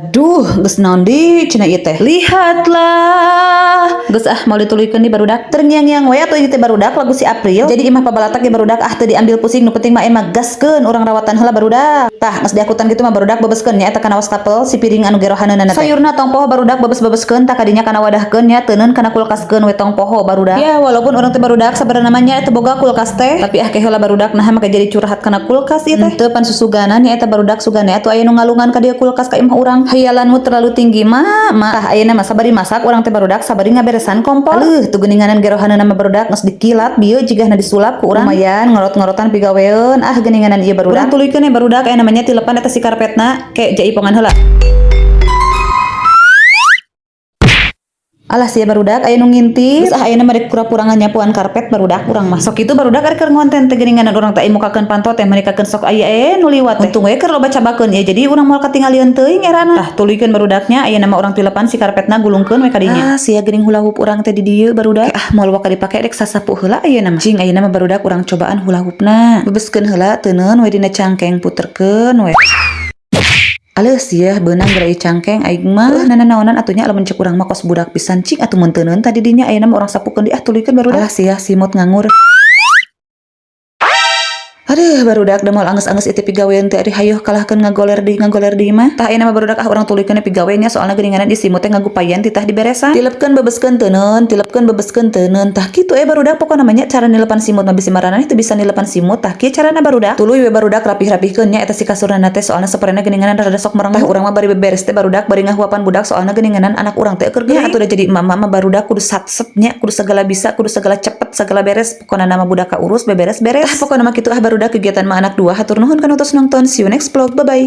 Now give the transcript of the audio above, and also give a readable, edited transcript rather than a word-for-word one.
Aduh, geus naon deui cenah ieu teh. Lihatlah. Geus ah, moal dituluykeun di barudak. Terngiang-ngiang we atuh ieu teh barudak lagu si April. Jadi imah pabalatak ge barudak ah teu diambil pusing, nu penting mah emang gaskeun urang rawatan heula barudak. Tah, geus diakutan kitu mah barudak, bebeskeun nya eta kana wastafel si piring anu gerohaneunana teh. Sayurna tong poho barudak, bebes-bebeskeun tah kadinya kana wadahkeun nya, teuneun kana kulkaskeun we, tong poho barudak. Ya walaupun urang teh barudak sabenerna namanya eta boga kulkas teh, tapi ah ke heula barudak, nah make jadi curhat kana kulkas ieu teh. Teu pan susuganan nya eta barudak, sugana atuh aya nu ngalungan ka dieu kulkas ka imah urang. Hayalanmu terlalu tinggi, ma, ma. Tah, ayeuna mah sabari masak urang teh barudak, sabari ngaberesan kompor. Aleuh, tuh geuninganan gerohaneuna mah barudak, geus dikilat bieu jigahna disulap ku urang. Lumayan ngorot-ngorotan pigaweun ah geuninganan ieu barudak. Urang tuluykeun ye barudak, aya namanya tilepan eta si karpetna ke jaipongan heula. Alah sia barudak, aya nu ngintip. Geus ah, ayeuna mah rek pura-pura nyapuan karpet barudak urang mah. Sok kitu barudak, ari keur ngonten teh geuninganan urang teh mukakeun panto teh merekakeun sok aya nu liwat teh. Untung we keur loba cabakeun ya, jadi urang moal katingalieun teuing erana. Tah, tuluykeun barudaknya, ayeuna mah urang tilepan si karpetna, gulungkeun we kadinya. Ah sia, geuning hula hoop urang teh di dieu barudak. Ah, moal waka dipake, rek sasapu heula ayeuna mah. Cing, ayeuna mah barudak urang cobaan hula hoopna. Bebeskeun heula, teuneun we dina cangkeng, puterkeun we. Aleuh sia, beunang geura ieu cangkeng aing mah. Nanaonan atuh nya, lamun cek urang mah kos budak pisan. Cing atuh mun teuneun tadi dinya, ayeuna mah urang sapukeun deui ah, tuluykeun barudak. Alah sia, simut ngangur. Aduh barudak, da moal anggeus-anggeus itu pigawean teh, ari hayoh kalahkeun ngagoler deui mah. Tah, ayeuna mah barudak ah urang tuluykeun pigawe nya, soalna geuninganan di simut teh ngagupayan titah diberesan. Tilepkeun, bebeskeun, teuneun, tilepkeun, bebeskeun, teuneun. Tah kitu barudak, pokona mah nya cara nilepan simut mah, bisi maraneh teu bisa nilepan simut. Tah, kieu carana barudak. Tuluy we barudak rapih-rapihkeun nya eta si kasurna teh, soalna seprena geuninganan rada sok mereng. Tah, urang mah bari beberes teh barudak, bari ngahuapan budak, soalna geuninganan anak urang teh keur geuning. Atuh da jadi emak mah barudak kudu satset nya, kudu segala bisa, kudu segala cepet, segala beres. Pokona nama budak ka urus, beberes beres. Tah, pokona mah kitu ah barudak kegiatan mah anak dua. Hatur nuhun kana tos nonton. See you next vlog. Bye bye.